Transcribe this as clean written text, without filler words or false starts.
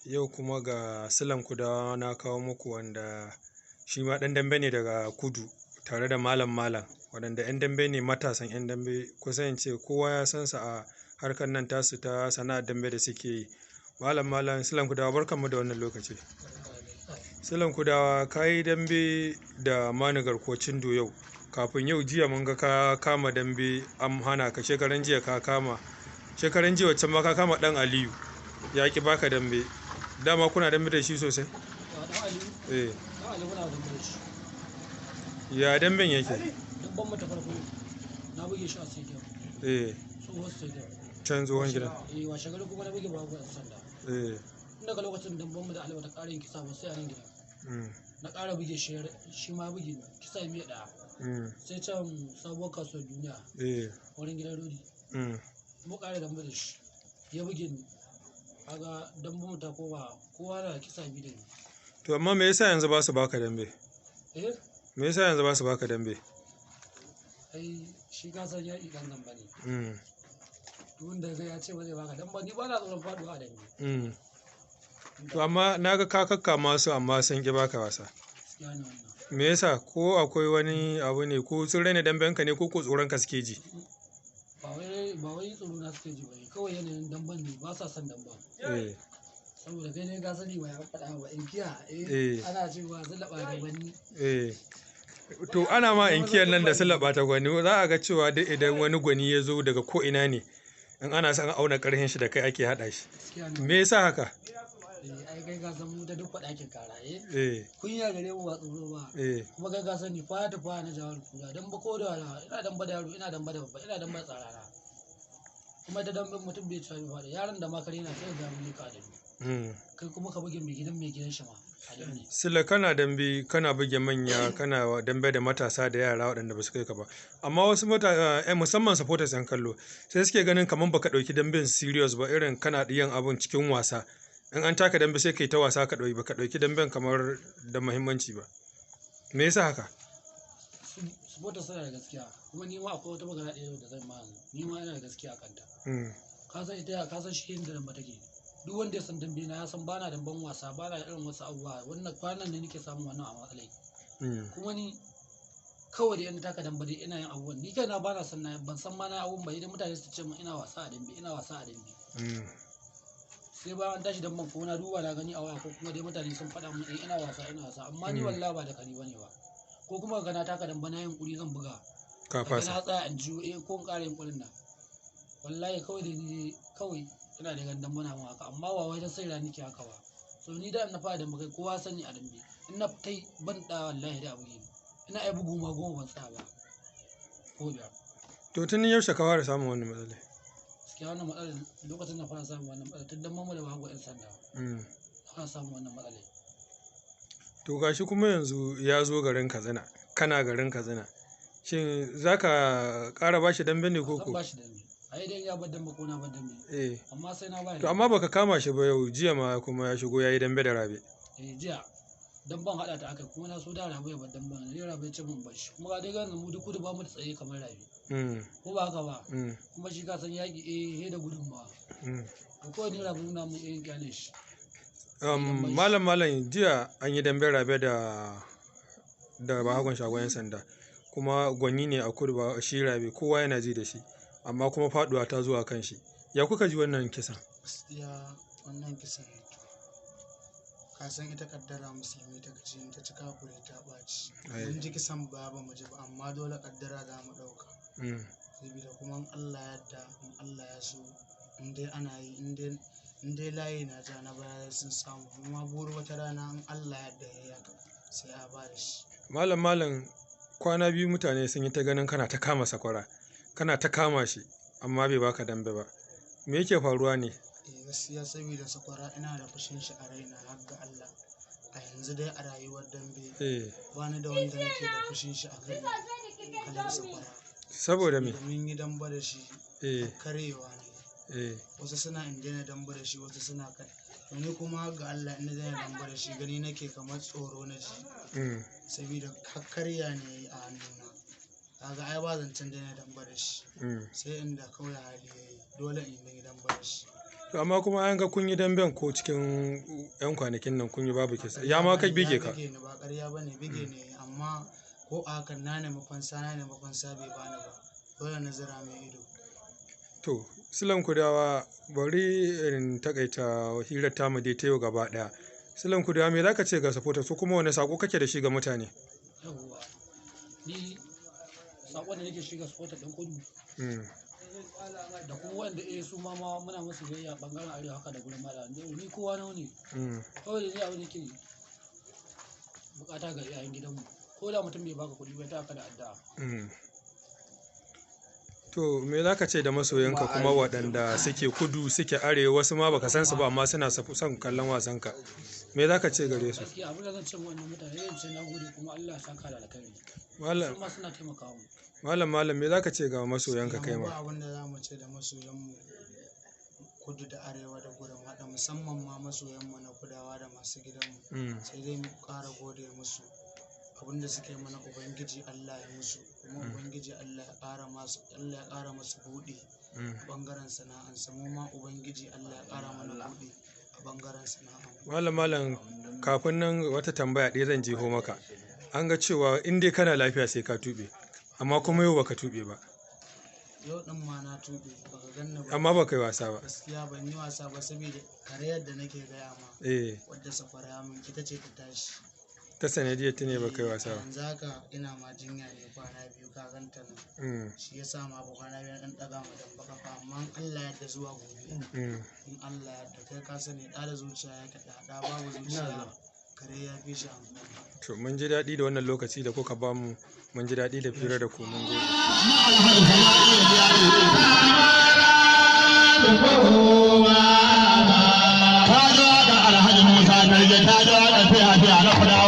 Yau kuma ga Silan Kudawa na kawo muku wanda shi ma ɗan dambe ne daga kudu tare da Malam Malam, waɗanda 'yan dambe ne, matasan 'yan dambe, kusan in ce kowa ya san sa a harkar nan tasu ta sana'ar dambe da suke yi. Malam Malam, Silan Kudawa, barkanmu da wannan lokaci. Silan Kudawa, ka yi dambe da Manu Garkuwa Cindo yau. Kafin yau, jiya mun ga ka kama dambe an hana ka, shekaran jiya ka kama. Shekaran jiya waccan ma ka kama ɗan Aliyu ya ki baka dambe. Dama kuna dambe da shi sosai? Dan Aliyu? Eh. Dan Aliyu muna dambe da shi. Ya damben yake? Dabban mata farko na buge shi a stadium. Eh. Tsohon stadium. Can tsohon gidan. Eh, washe gari kuma na buge babu 'yan sanda. Eh. Tun daga lokacin damban mu da Aliyu ta ƙara yin kisa ba sai a nan gidan. Na ƙara buge shi, shi ma buge ni kisa biyu ɗaya. Sai can sabuwar kasuwar duniya. Wurin gidan rodi. Mu ƙara dambe da shi. Ya buge ni. Kaga damban mu ta koma kowa na kisa biyu da ni. To amma me yasa yanzu ba su baka dambe? Eh? Me yasa yanzu ba su baka dambe? Ai shi ka san yaƙi ɗan zamba ne. Duk wanda ya ce ba zai baka dambe, ni ba na tsoron faɗuwa a dambe. To amma na ga ka kakkama su amma sun ƙi baka wasa. Gaskiya ne wannan. Me yasa? Ko akwai wani abu ne, ko sun raina damben ka ne, ko ko tsoron ka suke ji? Ba wai tsoro na suke ji ba ne, kawai yanayin damben ne ba sa son damben. Saboda kai ne ka sani ba ya faɗa ba inkiya eh ana cewa sun laɓa da gwani. Eh. To ana ma inkiyar nan da sun laɓa ta gwani, za a ga cewa duk idan wani gwani ya zo daga ko ina ne, in ana son auna ƙarfin shi da kai ake haɗa shi. Gaskiya ne. Me yasa haka? Eh, ai kai ka san mu da duk faɗakin kara eh. Eh. Kunya gare mu ba tsoro ba. Eh. Kuma kai ka sani fa ta fa na jawar kura dan ba ko da ina dan ba da yaro, ina dan ba da babba, ina dan ba tsarara. Kuma da damben mutum bai ci faɗa yaron da ma kare na sai ga mun ka da kai kuma ka buge mai gidan shi ma a dambe. Sila, kana dambe, kana buge manya, kana dambe da matasa da yara waɗanda ba su kai ka ba. Amma wasu musamman supporters, 'yan kallo, sai suke ganin kamar baka ɗauki damben serious ba, irin kana yin abun cikin wasa. In an taka dambe sai kai ta wasa, ka ɗauki baka ɗauki damben kamar da muhimmanci ba. Me yasa haka? Supporters suna da gaskiya, kuma ni ma akwai wata magana ɗaya da zan ma, ni ma ina da gaskiya a kanta. Ka san ita, ka san shi inda dambe take. Duk wanda ya san dambe na ya san bana damben wasa, bana irin wasu abubuwa. Wannan kwanan ne nake samun wannan a matsalai. Kuma ni kawai da ina taka dambe dai ina yin abubuwan, ni kaina bana san na ban san ma na abubuwan ba, idan mutane su ce min ina wasa a dambe, ina wasa a dambe. Sai bayan an tashi damben ko na duba na gani a waya, ko kuma dai mutane sun faɗa min eh ina wasa, ina wasa, amma ni wallahi ba da kari bane ba. Ko kuma ga na taka dambe na yunƙuri zan buga. Ka Kaga fasa. na tsaya in jiyo eh ko in ƙara yunƙurin nan. Wallahi kawai dai ni kawai ina da ganin dambe na mun haka, amma ba wai dan sai ra nake haka ba. So ni da in na fara dambe, kai kowa sani a dambe. In na tai ban da wallahi da abu ne. Ina ai bugu ma 10 ban tsaya ba. Ko 5. To tun yaushe ka fara samun wannan matsala? Gaskiya wannan matsalar, lokacin na fara samun wannan matsalar tun damben mu da bahagon 'yan sanda. Na fara samun wannan matsalar. To gashi kuma yanzu ya zo garin Katsina, kana garin Katsina. Shin za ka ƙara bashi dambe ne ko Zan ko? ba shi dambe. Ai dai ya bar dambe ko na bar dambe. Eh. Amma sai na ba To amma baka kama shi ba yau, jiya ma kuma ya shigo ya yi dambe da Rabe. Eh, jiya damben haɗa ta aka, kuma na so da Rabe ya bar damben ne, Rabe ya ce mun bar shi. Kuma ga dai ganin mu duk kudu ba mu da tsaye kamar Rabe. Ko ba haka ba? Kuma shi ka san yaƙi eh he da gudunmawa. To kawai ni Rabe nuna mun eh kyale shi. Malam Malam, jiya an yi damben Rabe da Bahagon Shagon 'yan sanda, kuma gwani ne a kudu ba shi Rabe, kowa yana ji da shi, amma kuma faduwa ta zuwa kan shi. Ya kuka ji wannan kisan? Gaskiya wannan kisan, to ka san ita kaddara musulmi ta kace in ta ci kafuri ta ɓaci. Ai. Mun ji kisan ba ba mu ji ba, amma dole kaddara za mu ɗauka, saboda kuma in Allah ya yarda, in Allah ya so, in dai ana yi, in dai layi na ja na baya sun samu, kuma buru wata rana in Allah ya yarda ya yi haka sai a ba da shi. Malam Malam, kwana biyu mutane sun yi ta ganin kana ta kama sakwara, kana ta kama shi amma bai baka dambe ba. Me yake faruwa ne? Eh, gaskiya saboda sakwara ina da fushin shi a raina har ga Allah. A yanzu dai a rayuwar dambe bani da wanda nake da fushin shi a kaina kalar sakwara. Saboda me? Domin yi damba da shi karewa ne. Wasu suna in daina damba da shi, wasu suna kai. Ni kuma ga Allah in na daina damba da shi gani nake kamar tsoro na ji. Saboda har karya ne a hannuna. Kaga ai ba zancen daina damba da shi. Sai inda kawai hali yayi dole in yi damba da shi. To amma kuma an ga kun yi damben ko cikin yan kwanakin nan kun yi babu kisa. Ya ma kai bige ka. Ya bige ni, ba ƙarya ba ne, bige ne, amma ko a hakan na nemi fansa, na nemi fansa bai bani ba, dole na zira mai ido. To, Silan Kudawa, bari in takaita hirar tamu dai ta yau gaba ɗaya. Silan Kudawa, me zaka ce ga supporters ko kuma wani sako kake da shi ga mutane? Yawwa, ni saƙon da nake shiga supporter ɗin kudu da kuma wanda su ma muna musu biyayya ɓangaren arewa haka da gurin mala, ni kowa nawa ne. Kawai da ni abin da ke bukata ga iyayen gidanmu, ko da mutum bai baka kuɗi bai ta ka da addu'a. To me za ka ce da masoyanka kuma waɗanda suke kudu suke arewa, wasu ma baka san su ba amma suna son kallon wasanka? Me za ka ce gare su? Gaskiya abin da zan ce wa wannan mutane, zan ce na gode kuma Allah ya saka da alkhairi. Malam, su ma suna taimakawa mu. Malam malam, me za ka ce ga masoyanka kai Gaskiya mu ma? ba abin da za mu ce da masoyanmu kudu da arewa da gurin haɗa, musamman ma masoyanmu na kudawa da masu gidanmu, sai dai mu ƙara gode musu abin da suke mana. Ubangiji Allah ya musu, kuma Ubangiji Allah ya ƙara masu, Allah ya ƙara masu buɗi a ɓangaren sana'ansa. Mu ma Ubangiji Allah ya ƙara mana buɗi a ɓangaren sana'a. Malam malam, kafin nan wata tambaya ɗaya zan jeho maka. An ga cewa in dai kana lafiya sai ka tuɓe, amma kuma yau baka tuɓe ba. Yau ɗin ma na tuɓe, baka ganni ba. Amma baka yi wasa ba. Gaskiya ban yi wasa ba, saboda karayar da nake gaya ma, wadda sakwara ya min, ita ce ta tashi. Ta sanadiyar ta ne baka yi wasa ba. Yanzu haka ina ma jinya ne kwana 2, ka ganta nan. Shi yasa ma ba kwana 2 na ɗan ɗaga ma dan baka fa, amma in Allah ya yarda zuwa gobe, in Allah ya yarda, kai ka sani ɗa da zuciya ya kaɗa, ɗa babu zuciya kare ya fi shi amfani. To mun ji daɗi da wannan lokaci da kuka bamu, mun ji daɗi da fira da ku, mun gode. Ta ji waƙa Alhaji Musa Targe, ta ji waƙa fiya fiya na kudawa.